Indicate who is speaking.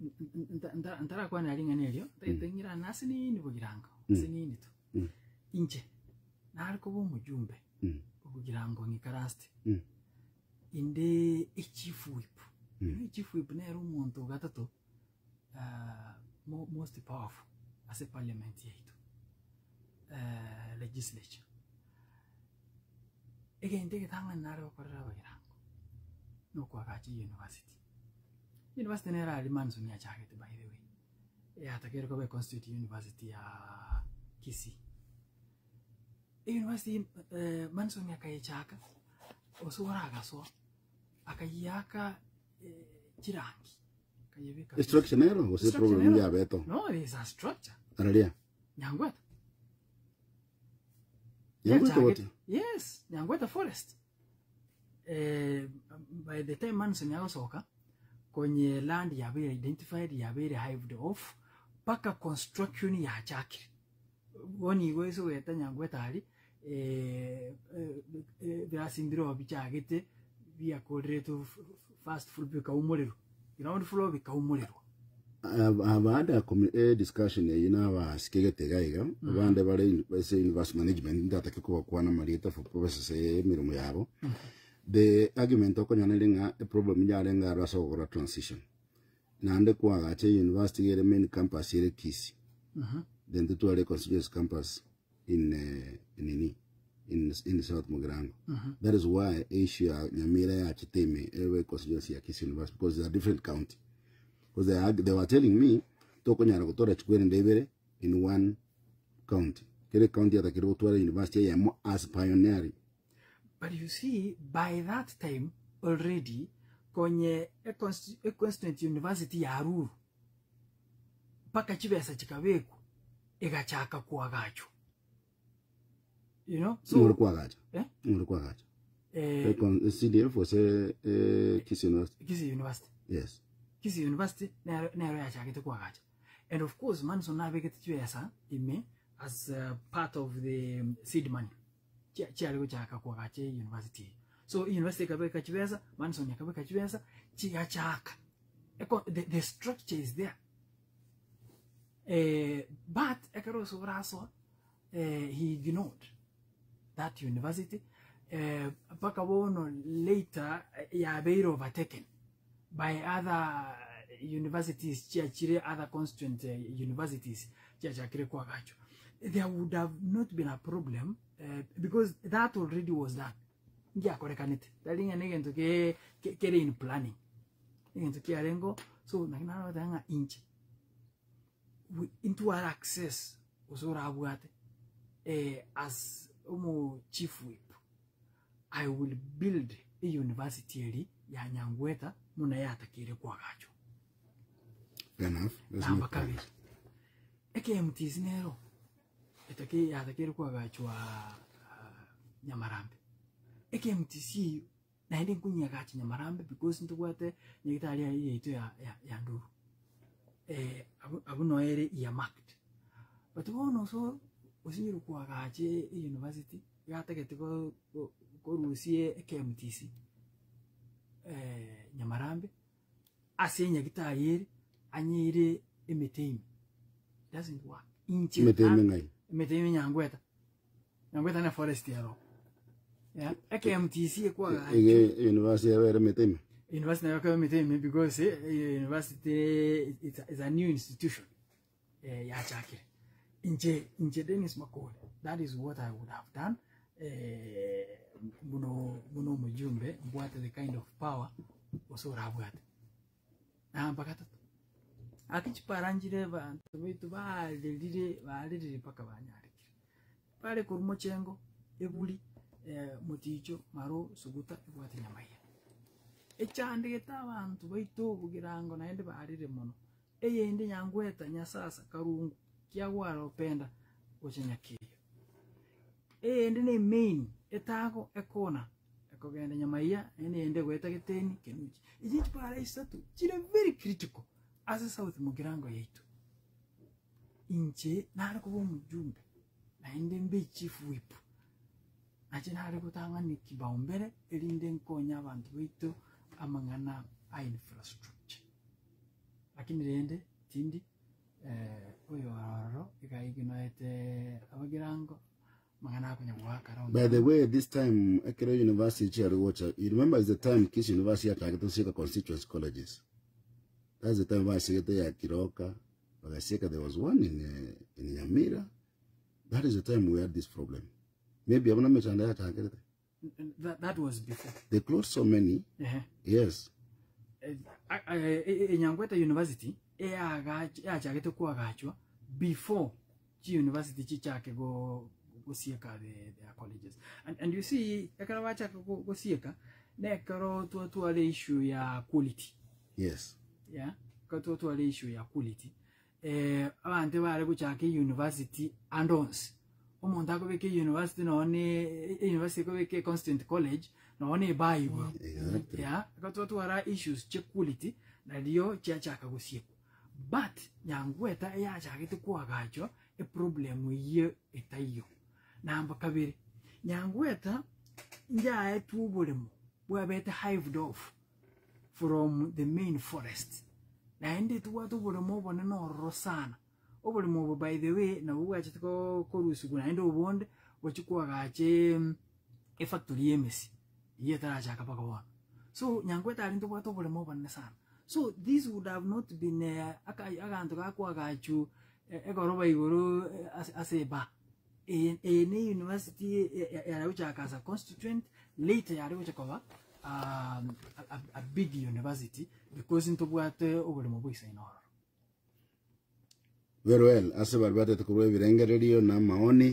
Speaker 1: Ntarakwanera ring'ana erio, ntagete ng'irane ase nini bogirango, ase nini tu. Inche, nare koba omojumbe obogirango ng'ikaransete, inde echief whip. You know echief whip nere omonto o gatato most powerful ase parliament yaito, legislature. Egento egetang'ani nare gokorera abagirango, nokoagacha university. University nere aria Manson achagete by the way, yatakeire koba econstitute university ya Kisii. University Manson akayechaka, osoro agasoa, akayiaka chirangi, akayebeka
Speaker 2: Estructure nero gose
Speaker 1: Structure
Speaker 2: problem
Speaker 1: nero.
Speaker 2: yabeto
Speaker 1: No, there is a structure.
Speaker 2: araria
Speaker 1: Nyangweta.
Speaker 2: Nyangweta
Speaker 1: Yachagete.
Speaker 2: goti
Speaker 1: Yes, Nyangweta forest. Eh, by the time Manson agosoka, konye land yabeire identified, yabeire hived off, mpaka construction yachakire. Bono igo ase ogeta Nyangweta aria, eh, eh, eh, ebirasi mbiroo bichagete biakoreretwe first floor bikaumorerwa, ground floor bikaumorerwa.
Speaker 2: Abande a discussion eyio nabasikegete iga iga, abande bare in- ase university management ntatake kobakwana amarieta for purposes ya emeremo yabo. The argument okonyora nere ng'a eproblem yarenge aro ase ogokora transition. Naende kwagacha university iga ere main campus ere Kisii. Then totware constituency campus in eh, nini in, in South Mugirango. That is why issue ya Nyamira yachete ime ebe constituency ya Kisii University because it's a different county. Because they, are, they were telling me tokonyara gotora chikwerende ibere in one county. Kere county yatakire gotwara university eyemo as pioneering.
Speaker 1: But you see, by that time already konye e consti- e constituent university ya Aruru mpaka chibesa chikabekwa egachaka koagachwa. You know, so
Speaker 2: Ng'ore kwagacha.
Speaker 1: Eh?
Speaker 2: Ng'ore kwagacha.
Speaker 1: eh,
Speaker 2: Eh, con- eh, CDF gose eh, Kisii University.
Speaker 1: Kisii University.
Speaker 2: Yes.
Speaker 1: Kisii University nero nero yachagete koagacha. And of course Manson nabegete chibesa ime as uh, part of the um, seed money. Chia- Chiare gochaka koagacha university eyio. So university ekabeka chibesa, Manson akabeka chibesa, chigachaka. Eko, the, the structure is there. Eh, but ekero ase orasoa eh, he ignored that university eh, mpaka bono later eh, yabeire overtaken by other universities chiachire other constituent eh, universities chiachakire kwagachwa there would have not been a problem eh, because that already was done ngiakorekanete tari ng'a negento ke ke- kere in planning egento kiarengo so naki narogoteba ng'a inche intware access gose orabwate as omo chief whip I will build e university eri ya Nyangweta buna yatakeire koagachwa.
Speaker 2: Fair enough. That's
Speaker 1: Namba
Speaker 2: my
Speaker 1: kabere
Speaker 2: point.
Speaker 1: eKMTC nero etake yatakeire koagachwa ah, Nyamarambe. EKMTC eywo Naende nkonyeagacha nyamarambe because ntobwate nyagetari aria yaito ya ya ya nduru eh, abwo abwo noe ere earmarked. But bono oso osinyire koagacha e university igatagete ko ko korusia eKMTC nyamarambe ase enyagitari ere anyeire emete ime, doesn't work. Inche
Speaker 2: Emete ime ng'ai?
Speaker 1: Emete ime Nyangweta. Nyangweta ne forest ero. Yeah. EKMTC ekwagacho.
Speaker 2: Ege university yabere emete ime.
Speaker 1: University nayo ekoba emete ime because eh, university it's a, it's a new institution eh, yachakire. Inche inche Dennis Makori that is what I would have done eh, muno muno omojumbe mbwate the kind of power gose orabwate. Namba gatato ake chipara nchire abanto baito barerire barerire mpaka banyarekire. Bare korwa mochengo, eburi, moticho, maro, suguta, ebwate nyamaiya. Echandegete abanto baito obogirango naende barire mono. Eyende Nyangweta, Nyasasa, Karungu, Kiagwara, Openda, gocha Nyakeyo. Eyende ne emain etago ekona ekogenda Nyamaiya naende eyende egoeta Geteni, Kenuchi. Echi chipara isato chire very critical ase South Mugirango yaito. Inche nare koba omojumbe, naende mbe chief whip, nache nare gotang'ania kipaumbele erinde nkonye abanto baito amang'ana a infrastructure. Lakini rende tindi oyo ororo iga aigenoete abagirango amang'ana akonya goaka round.
Speaker 2: By the way, this time ekero university chiare gocha, you remember is the time Kisii University yatagete gosieka constituency colleges. That's the time basigete ya Kiroka, bagasieka there was one in, uh, in Nyamira. That is the time we had this problem. Maybe abuna mechando yatagerete.
Speaker 1: That, that was before.
Speaker 2: They closed so many.
Speaker 1: Ehe.
Speaker 2: Yes.
Speaker 1: Eh, a- eh, eh, Enyangweta University eyagach- yachagete kwagachwa before chi university chichake go gosieka the, their colleges and, and you see ekero bachaka go- gosieka nekero twatware issue ya quality
Speaker 2: Yes.
Speaker 1: yeah ekero twatware issue ya quality eh, abanto bare gochaka university ande onsi omonto akobeka university nonye ne university ekobeka constant college nonye ne bar igoro
Speaker 2: Exactly.
Speaker 1: yeah ekero twatwara issues chia quality nario chiachaka gosiekwa but nyangweta eyachagete koagachwa eproblem eyio etaiyo namba kabere nyangweta njaetwe oboremo bwabete hived off from the main forest naende tobwate oboremo obonene ororo sana oboremo obo by the way nabo bwachete ko- korusigwa naende obonde gochi koagacha em, efactory ya emesi eyio etarachaka mpaka bono so nyangwete aria ntobwate oboremo obonene sana so this would have not been eh, aka aganto gakoagachu egoroba igoro eh, ase ase eba eye eye ne university yare gochaka as a constituent later yare gocha koba um, a, a, a big university because ntobwate oboremo bwa isaino ororo.
Speaker 2: Very well. Ase bari batete korwa ebirengererio na amaoni.